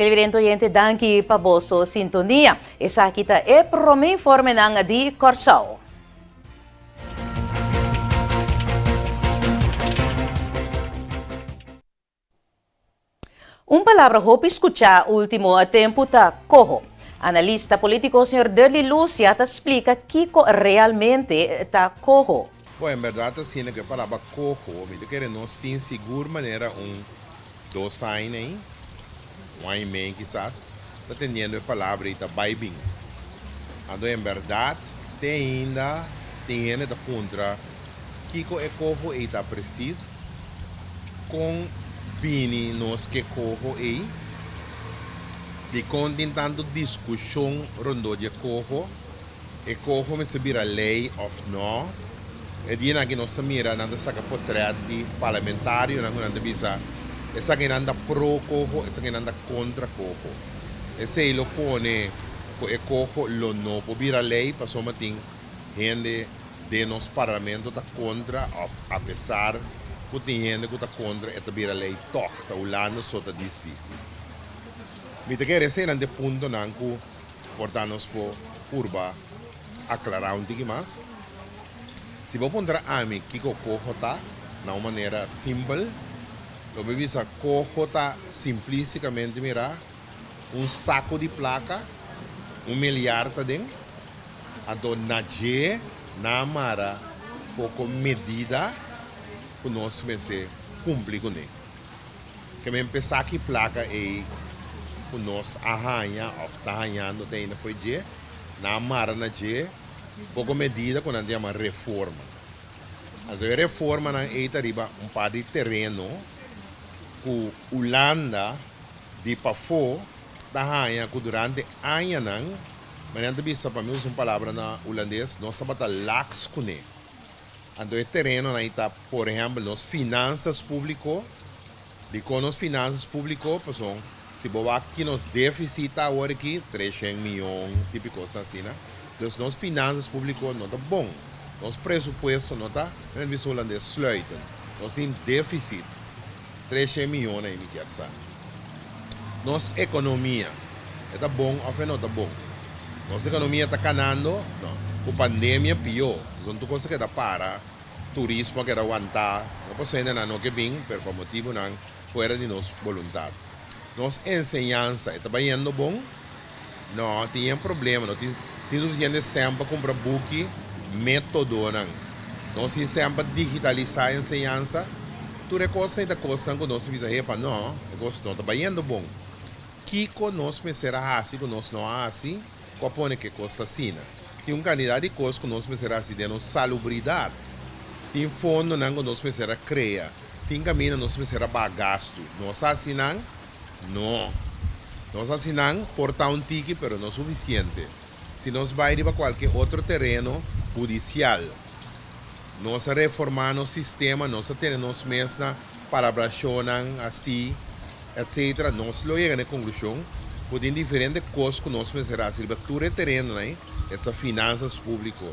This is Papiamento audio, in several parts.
Televidente oyente danki pa boso sintonia. Esaki ta e prome informenan di Kòrsou. Un palabra hopi skuchá último tempu ta koho. Analista polítiko señor Dudley Lucia ta splika kiko realmente ta koho. Bo, en bèrdat asina ku e palabra koho mi ta kere nos tin sigur manera un dos aña ei, un aña i mei kisas, ta tendiendo e palabra ei ta bai bin. Anto en bèrdat te ainda tin hende ta puntra kiko e koho ei ta presis, kon bini nos ke koho ei, dikon tin tantu diskushon rondó di e koho. E koho mester bira lei of no? E dianan aki nos ta mira nan ta saka potret di parlamentarionan ku nan ta bisa esakinan ta pro koho, esakinan ta kontra koho. Esei lo pone ku e koho lo no por bira lei pasobra tin hende den nos parlamento ta kontra of apesar ku tin hende ku ta kontra e ta bira lei tog. Ta Hulanda so ta disdi. Mi ta kere eseinan ta e puntonan ku. Por ta nos por purba aclara un tiki mas. Si bo puntra ami kico coho ta, na un manera simpel, lo mi bisa coho ta simplisticamente mira un saco di placa, un miliar ta den, anto na dje nan a mara poco medida cu nos mester cumpli cune. Ke men pesa ki plaka ei ku nos a haña òf ta hañando te ainda fo'i dje, nan a mara na dje poko medida ku nan ta yama reforma. Anto e reformanan ei ta riba un par di tereno ku Hulanda di pafó ta haña ku durante añanan, manera nan ta bisa, pa mi usa un palabra na hulandes, nos tabata laks kuné. Anto e terenonan ei ta, por ehèmpel, nos finansas públiko. Dikon nos finansas públiko? Pasobra si bo wak ki nos défisit ta awor aki, treshen mion, tipo di kosnan asina. Dus nos finansas públiko no ta bon. Nos presupuesto no ta, men a bisa hulandes, sluitend. Nos tin défisit, treshen mion ei mi kier sa. Nos ekonomia, e ta bon òf e no ta bon? Nos ekonomia ta kanando? No. Ku pandemia pió. Pasobra tur kos a keda para, turismo a keda wantá, no pasobra hendenan no ke bin, pero pa motibunan fuera di nos boluntat. Nos enseñansa, e ta bayendo bon? No, tin yen problema, no tin tin sufisiente sèn pa kumpra buki, métodonan. Nos tin sèn pa digitalisá enseñansa? Tur e kosnan ei ta kosnan ku nos ta bisa, Hepa, no, e kos no ta bayendo bon. Kiko nos mester a hasi ku nos no a hasi ku a pone ku e kos ta asina? Tin un kantidat di kos ku nos mester a hasi den nos salubridat. Tin fondonan ku nos mester a krea. Tin kaminda nos mester a baha gastu. Nos a hasi nan? No. Nos a hasi nan por ta un tiki pero no sufisiente. Si nos bai riba kualke otro tereno hudisial, nos a reformá nos sistema, nos a tene nos mes na palabrashonnan así, etcetera, nos lo yega na e konklushon ku tin diferente kos ku nos mester hasi riba tur e terenonan ei, esta finansas públiko,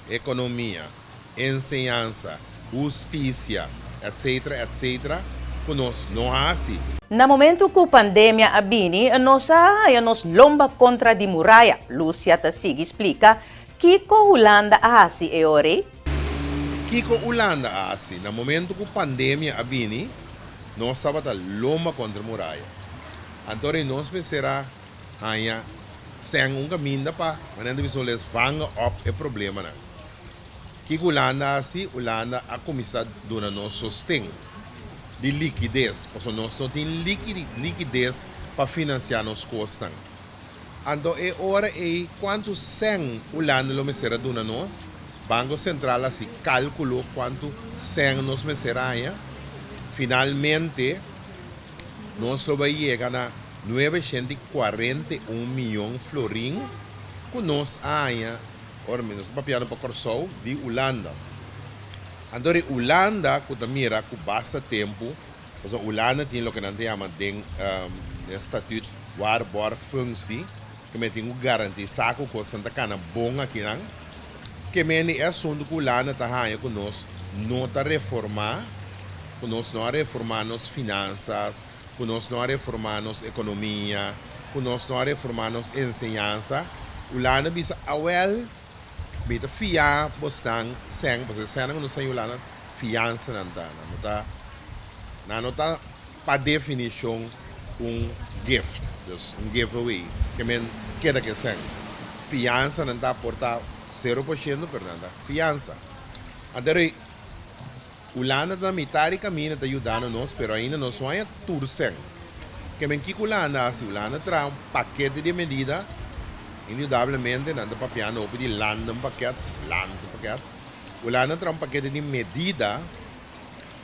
ekonomia, enseñansa, hustisia, etcetera, etcetera, ku nos no hasi. Na momentu ku pandemia a bini, nos a haña nos lomba kontra di muraya, Lucia ta sigui splika kiko Hulanda a hasi e ora ei. Kiko Hulanda a hasi? Na momentu ku pandemia a bini, Nos tabata lomba kontra muraya. Anto rei nos mester a haña sèn un kaminda pa manera ta bisa les vangen op e problemanan. Kiko Hulanda a hasi? Hulanda a kuminsá duna nos sosten di likides, pasobra nos no tin likides pa finansiá nos kosnan. Anto e ora ei kuantu sèn Hulanda lo mester a duna nos? Banko Sentral a hasi kálkulo kuantu sèn nos mester a haña. Finalmente nos lo bai yega na nuebeshent i kuarenta i un mion florin ku nos a haña, ora mi nos ta papiando pa Kòrsou, di Hulanda. Anto di Hulanda ku ta mira ku basta tempu Pasobra Hulanda tin loke nan ta yama den den statuut waarborgfunctie, ke men tin ku garantisá ku kosnan ta kana bon akinan. Ke men di e asuntu ku Hulanda ta haña ku nos no ta reformá, ku nos no a reformá nos finansas, Ku nos no a reformá nos ekonomia, ku nos no a reformá nos enseñansa, Hulanda bisa, Awèl, mi ta fia bosnan sèn, pasobra e sènnan ku nos ta haña Hulanda, fiansa nan ta. Nan no ta, nan no ta pa definishon un gift, dus un giveaway, ke men keda ku e sèn. Fiansa nan ta por ta 0%, pero nan ta fiansa. Anto Hulanda ta na mitad di camina ta yudando nos pero ainda nos no haya tur cen. Ke men kiko Hulanda haci? Hulanda traha un pakete di medida, indudablemente nan ta papiando hopi di landenpakket, landpakket. Hulanda traha un pakete di medida,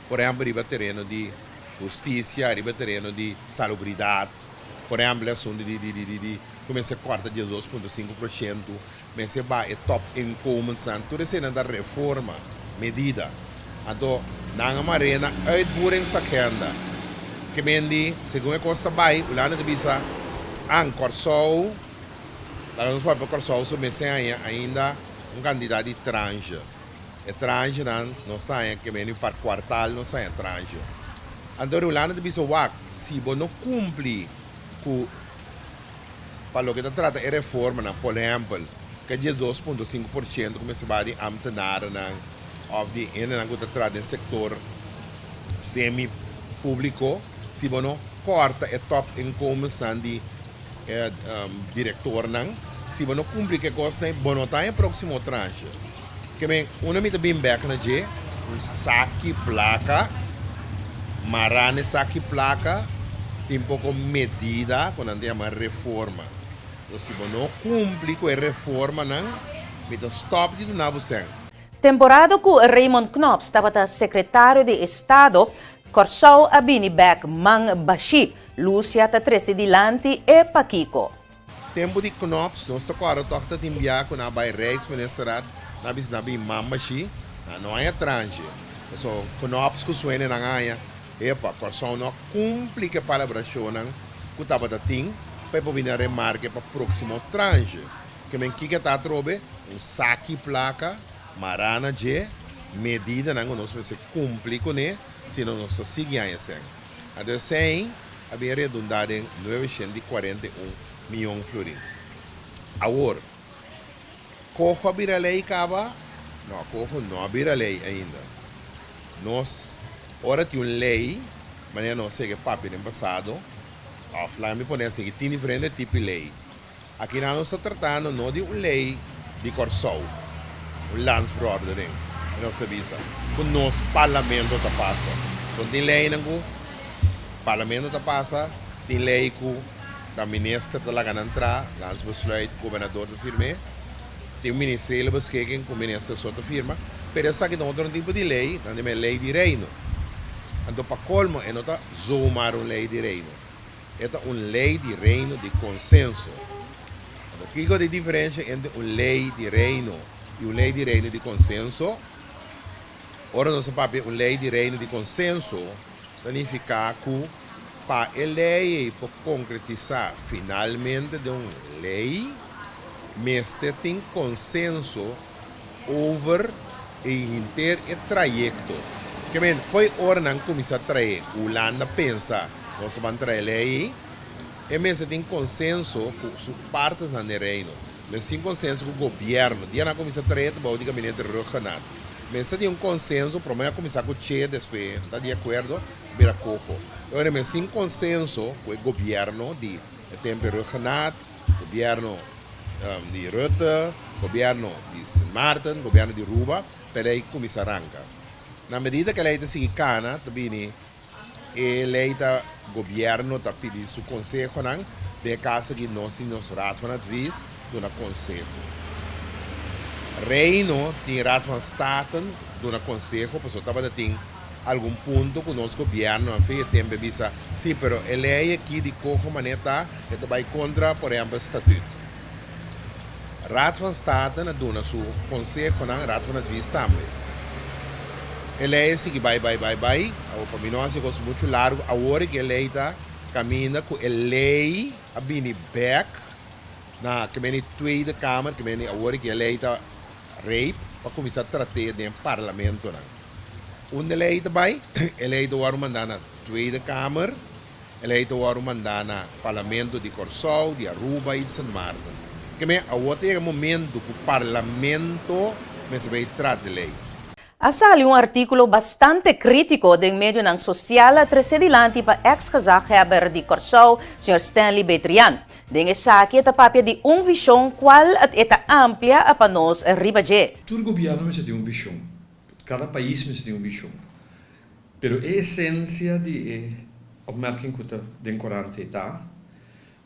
por ehempel riba tereno di husticia, riba tereno di salubridad, por ehempel e asunto di di di di cu mester corta 12.5%, Mester baha e top inkomensnan, tur eseinan ta reforma, medida. Anto nan a mar'é na uitvoeringsagenda. Ke men di, segun e kos ta bai, Hulanda ta bisa, An, Kòrsou, laga nos papia Kòrsou so mester haña ainda un kantidat di tranche. E tranchenan nos ta haña ke men di par kuartal nos ta haña tranche. Anto Hulanda ta bisa, wak, si bo no kumpli ku. Pa loke ta trata e reformanan, por ehempel, ke 12.5% ku mester bai di ambtenarennan òf di hendenan ku ta traha den sektor semi públiko, si bo no kòrta e top inkomensnan di e direktornan, si bo no kumpli ku e kosnan ei, bo no ta haña e próksimo tranche. Ke men, unda mi ta bin bèk na dje, un saki plaka, mará na e saki plaka tin poko medida ku nan ta yama reforma. Enton si bo no kumpli ku e reformanan, mi ta stòp di duna bo sèn. Temporada ku Raymond Knops tabata sekretario di Estado, Kòrsou a bini bèk man bashí. Lucia ta trese dilanti e pakiko. Tempu di Knops nos ta kòrda tòg ta tin bia ku nan a bai Rijksministerraad, nan a bisa nan a bin mamba shi, nan no haña tranche. Pasobra Knops ku su hendenan a haña, epa, Kòrsou no a kumpli ku e palabrashonnan ku tabata tin pa e por bini a remarke pa próksimo tranche. Ke men kiko ta atrobe? Un saki plaka mará na dje, medidanan ku nos mester kumpli kuné, sino nos ta sigui haña sèn. Anto esei a bin redundá den 941 mion florin. Awor, Coho a bira lei kaba? No, Coho no a bira lei ainda. Nos, ora tin un lei, manera nos sege papia den pasado, òf laga mi pone así, tin diferente tipo di lei. Akinan nos ta tratando no di un lei di Kòrsou, un landsverordening, e nos ta bisa, ku nos parlamento ta pasa. Kon tin leinan ku parlamento ta pasa, tin lei ku ta minister ta laga nan tra, landsbesluit, gobernador ta firm'é, tin un ministeriële beschikking ku minister so ta firma, pero esaki ta un otro tipo di lei, nan ta yama e lei di reino. Anto pa kolmo e no ta zomaar un lei di reino. E ta un lei di Reino di konsenso. Anto kiko ta e diferensha entre un lei di Reino i un lei di Reino di konsenso? Ora nos ta papia un lei di Reino di konsenso, ta nifiká ku pa e lei ei por konkretisá finalmente den un lei, mester tin konsenso over e henter e trayekto. Ke men, fo'i ora nan kuminsá trae Hulanda pensa nos ta ban trae lei ei, e mester tin konsenso ku su partesnan den Reino. Mester tin konsenso ku gobièrnu. Dia nan a kuminsá trae ta bou di gabinete Rhuggenaath. Mester tin un konsenso, promé a kuminsá ku Che, despues ta di akuerdo bira Coho. E ora mester tin konsenso ku e gobièrnu di e tempu Rhuggenaath, gobièrnu. Di Rutte, gobierno di Sint Maarten, gobierno di Ruba, pa e lei cuminsa ranca. Na medida cu e lei ta sigui cana, ta bini e lei ta gobierno ta pidi su consehonan, den e caso aki nos tin nos Raad van Advies duna conseho. Reino tin Raad van Staten duna conseho pasobra tabata tin algun punto ku nos gobièrnu a fin e tempu e bisa, sí, pero e lei aki di koho manera ta, e ta bai kontra, por ehèmpel, statüt. Raad van State a duna su konsehonan, Raad van Advies tambe. E lei a sigui bai, bai, bai, bai. Awor, pa mi no hasi e kos muchu largu, awor e lei ta kaminda ku e lei a bini bèk na ke meni Tweede Kamer, ke meni awor e lei ta rijp pa kuminsá trat'é den parlamentonan. Unda e lei ta bai? E lei ta wòrdu mandá na Tweede Kamer. E lei ta wòrdu mandá na Parlamento di Kòrsou, di Aruba i di Sint Maarten. Ke men awor ta yega momentu ku Parlamento mester bai trata e lei. A sali un artíkulo bastante krítiko den medionan sosial tresé dilanti pa eks gezaghebber di Kòrsou, señor Stanley Betrian. Den esaki e ta papia di un vishon kual e ta amplia pa nos riba dje. Tur gobièrnu mester tin un vishon. Kada pais mester tin un vishon. Pero e esensia di e opmerking ku ta den korant ei ta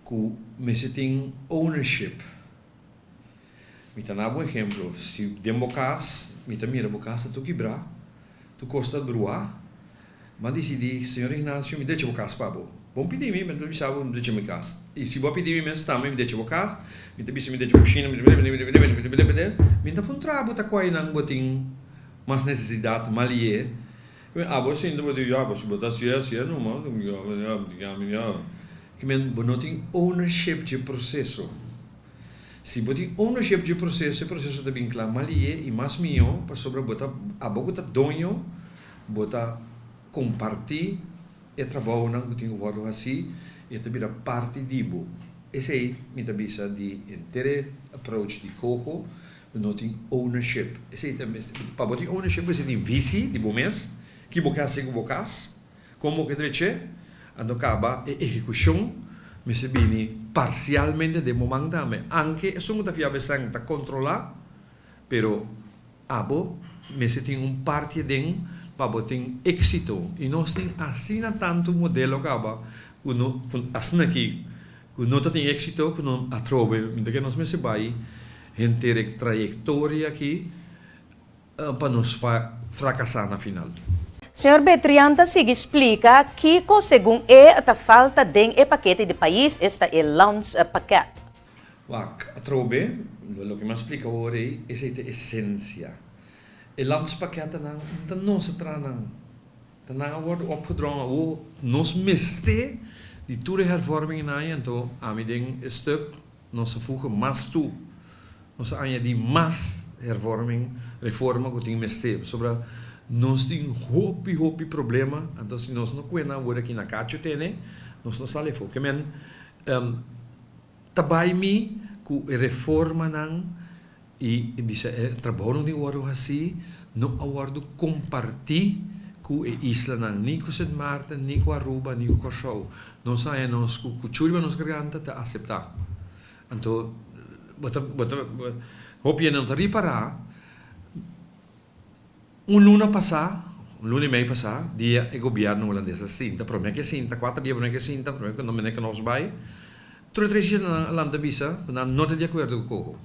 ku mester tin ownership. Mi ta na bo ehemplo, si den bo kas mi ta mira bo kas ta tur kibrá, tur kos ta bruá, m'a disidí, Señor Ignacio, mi drecha bo kas pa bo. Bo pidi mi, mi ta bisa bo mi drecha mi kas. I si bo a pidi mi mes tambe mi drecha bo kas, mi ta bisa mi drecha kushina, mi mi ta puntra bo ta kuainan bo tin mas nesesidat, malié. Abo sinti bo di, ya, bo si bo ta hasié, hasié numa. Kimen bo no tin ownership dje proseso. Si bo tin ownership dje proseso, e proseso ta bin kla malié i mas mihó pasobra bo ta, abo ku ta doño, bo ta kompartí e trabounan ku tin ku wòrdu hasí i e ta bira parti di bo. Esei mi ta bisa di henter e approach di Coho, ku no tin ownership. Esei ta mester, pa bo tin ownership bo mester tin visi di bo mes, ki bo ke hasi ku bo kas. Kon bo ke dreche? Anto kaba e ehekushon mester bini parsialmente den bo man tambe. Anke esun ku ta fia besan ta kontrolá, pero abo mester tin un parti aden pa bo tin éksito. I nos tin asina tantu modelo kaba ku no asina aki ku no ta tin éksito ku no atrobe. Mi ta kere nos mester bai henter e trayektoria aki. Pa nos fracasa na final. Señor Betrian ta sigui splica kico segun e ta falta den e pakete di pais, esta e landspakket. Wak, atrobe, loke mi a splica awor ei, esei ta esencia. E landspakketnan no ta nos a traha nan. Ta nan a wordo opgedrongen awor nos mester di tur e hervormingen ei, anto ami den e stuk Nos a fuga mas tu. Nos a añadí mas hervorming, reforma ku tin mester. Pasobra nos tin hopi, hopi problema. Anto si nos no kue nan awor aki na kacho tene, nos no sali afó. Ke men ta bai mi ku e reformanan i bisa e trabounan ku tin wòrdu hasí no a wòrdu kompartí ku e islanan, ni ku Sint Maarten, ni ku Aruba, ni ku Kòrsou. Nos haña nos ku kuchu riba nos garganta ta aseptá. Anto bo ta bo ta hopi hende no ta ripará un luna pasá, un luna i mei pasá, dia e gobièrnu hulandes a sinta, promé ke sinta, kuater dia promé ke sinta, promé ku Dominique Knops bai, tur e tres isla nan a lanta bisa ku nan no ta di akuerdo ku Coho.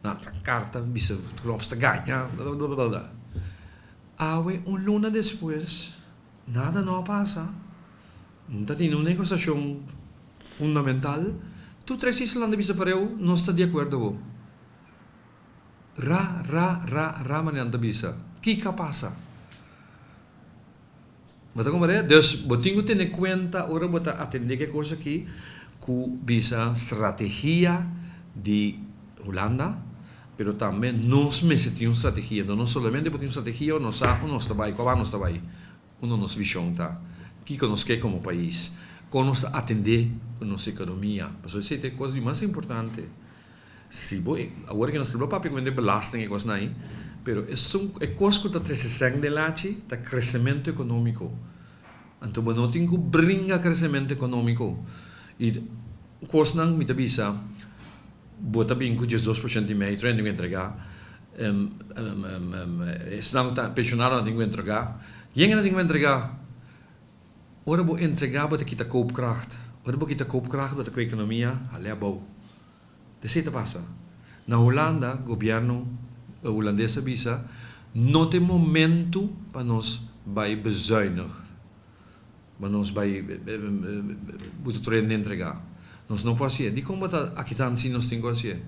Nan tra karta bisa Knops ta gaña, blablabla. Awe un luna despues Nada no a pasa. No ta tin un negosiashon fundamental. Tur tres islanan ta bisa pareu, nos ta di akuerdo bo. Ra, ra, ra, ra manera nan ta bisa. Kiko a pasa? Bo ta komprende? Dus bo tin ku tene kuenta ora bo ta atende ku e kos aki ku bisa strategia di Hulanda. Pero tambe nos mester tin un strategia. No solamente bo tin un strategia o nos sa unda nos ta bai, kua nos ta bai, unda nos vision ta, kiko nos ke komo pais, kon nos ta atende ku nos ekonomia. Pasobra esei ta e kos di mas importante. Si bo, awor ke nos ta papia ku hende belasting e kosnan ei, pero esun e kos ku ta trese sèn den lachi ta kresementu ekonomiko. Anto bo no tin ku bringa kresementu ekonomiko. I kosnan mi ta bisa. Bo ta bin ku 12% i mei, tur hende tin ku entregá. Esnan ku ta pensionadonan tin ku entregá. Yengenan tin ku entregá. Ora bo entregá bo ta kita koopkracht. Ora bo kita koopkracht bo ta ku ekonomia hal'é abou. Esei ta pasa. Na Hulanda gobièrnu hulandes a bisa no ta e momentu pa nos bai bezuinig. Ma nos bai bo ta tur hende entregá. Nos no por hasié. Dikon bo ta akisá si nos tin ku hasié?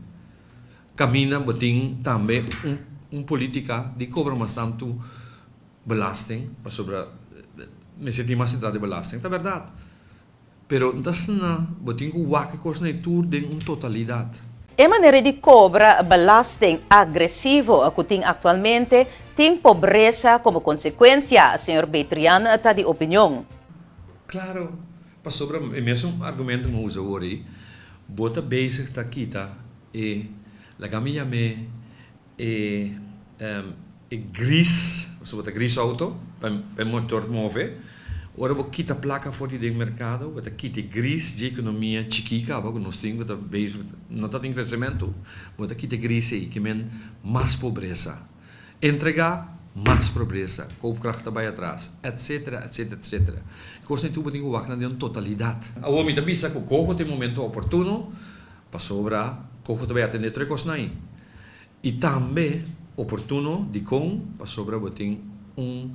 Kaminda bo tin tambe un un polítika di kobra mas tantu belasting pasobra mester tin mas entrada di belasting. Ta bèrdat. Pero no ta asina, bo tin ku wak e kosnan ei tur den un totalidat. E manera di kobra belasting agresivo ku tin aktualmente tin pobresa komo konsekuensia, señor Betrian ta di opinion. Klaro. Pasobra e mesun argumento mi usa awor ei, bo ta bezig ta kita e, laga mi yam'é e e gris, pasobra bo ta gris auto pa e motor move, ora bo kita plaka for di den merkado bo ta kita e gris dje ekonomia chikí kaba ku nos tin ku ta bezig no ta tin kresementu, bo ta kita e gris ei ke men mas pobresa. Entregá mas pobresa, koopkracht ta bai atras, etcetera, etcetera, etcetera. E kosnan ei tur bo tin ku wak nan den un totalidat. Awor mi ta bisa ku Coho ta e momento oportuno pasobra Coho ta bai atendé tur e kosnan ei. I tambe oportuno dikon pasobra bo tin un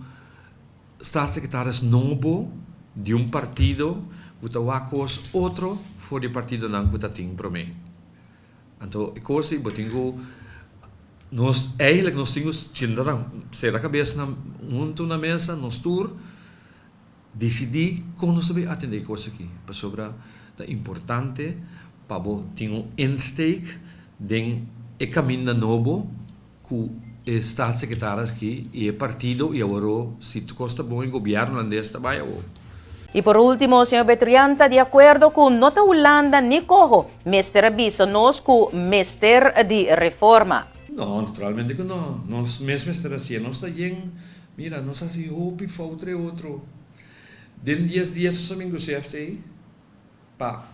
staatssecretaris nobo di un partido ku ta wak kos otro for di e partidonan ku ta tin promé. Anto e kos ei bo tin ku nos eigenlijk nos tin ku sinta na sera kabes na huntu na mesa nos tur disidí kon nos ta bay atendé e kos aki pasobra ta importante pa bo tin un insteek den e kaminda nobo ku e staatssecretaris aki i e partido i awor si tur kos ta bon e gobierno hulandes ta bai awor. I por ultimo, señor Betrian ta di akuerdo ku no ta Hulanda ni Coho mester a bisa nos ku mester di reforma. No, naturalmente ku no. Nos mes mester hasié. Nos ta yen, mira, nos hasi hopi fout re otro. Den dies dies nos a bin ku CFT pa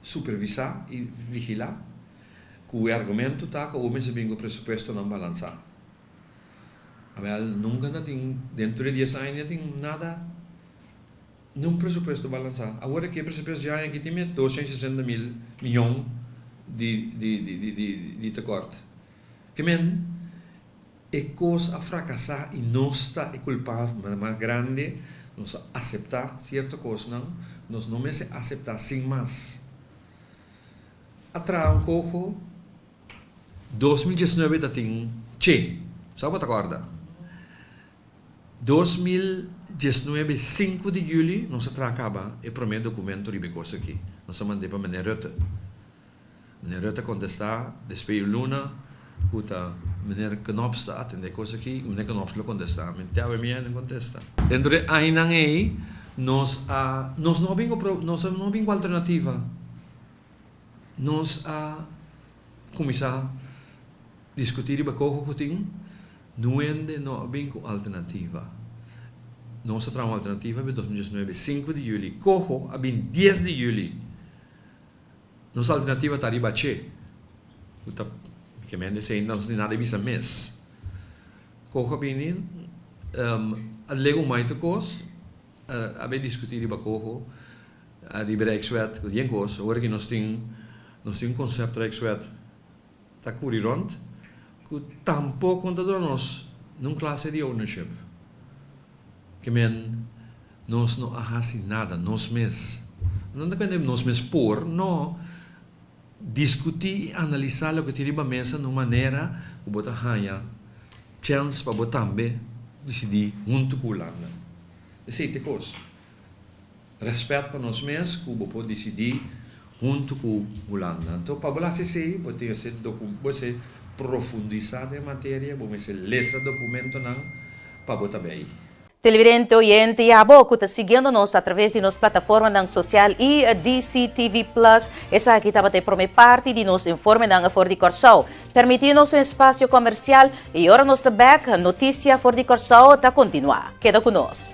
supervisá i vigilá ku e argumento ta ku awor mester bin ku presupuestonan balansá. Awel, nunka no tin, dentro di dies aña no tin nada, niun presupuesto balansá. Awor aki e presupuesto di aña aki tin met 260 mil miyon di di di di di tekort. Ke men, e kos a frakasá i nos ta e kulpabel mas grandi, nos a aseptá sierto kosnan, nos no mester aseptá sin mas. A traha un koho. 2019 ta tin che, sa bo ta corda? 2019 sinku di juli nos a traha caba e prome documento riba e cos aki, nos a mand'e pa meneer Rutte. Meneer Rutte a contesta despues di un luna cu ta meneer Knops ta atende e cos aki, meneer Knops lo contesta, mi te awe mi a contesta. Dentro di e añanan ey nos a, nos no a bin cu, nos no a bin cu alternativa. Nos a kuminsá diskutí riba koko ku tin, nuende no a bin ku alternativa. Nos a traha un alternativa pa 2019, sinku di yüli. Koho a bin dies di yüli. Nos alternativa ta riba che, ku ta ke men esei nos no tin nada di bisa mes. Koho a bini, a legu maite kos, a bin diskutí riba koho. Riba Rijkswet ku dien kos, ora ki nos tin nos tin un konsepto Rijkswet ta kuri rònt ku tampoko no ta duna nos nun klase di ownership. Ke men nos no a hasi nada nos mes. No ta kuenta nos mes por, no. Diskutí i analisá loke tin riba mesa na un manera ku bo ta haña chèns pa bo tambe disidí huntu ku Hulanda. Esei ta e kos. Rèspèt pa nos mes ku bo por disidí huntu ku Hulanda. Anto pa bo hasi esei bo tin esei doku bo esei profundisá den e materia, bo mester lesa dokumentonan pa bo ta bei. Televidente, oyente i abo ku ta siguiendo nos atraves di nos plataformanan sosial i DCTV Plus, esaki tabata e promé parti di nos informenan for di Kòrsou. Permití nos un espasio komersial i ora nos ta bèk, Notisia for di Kòrsou ta kontinuá. Keda ku nos!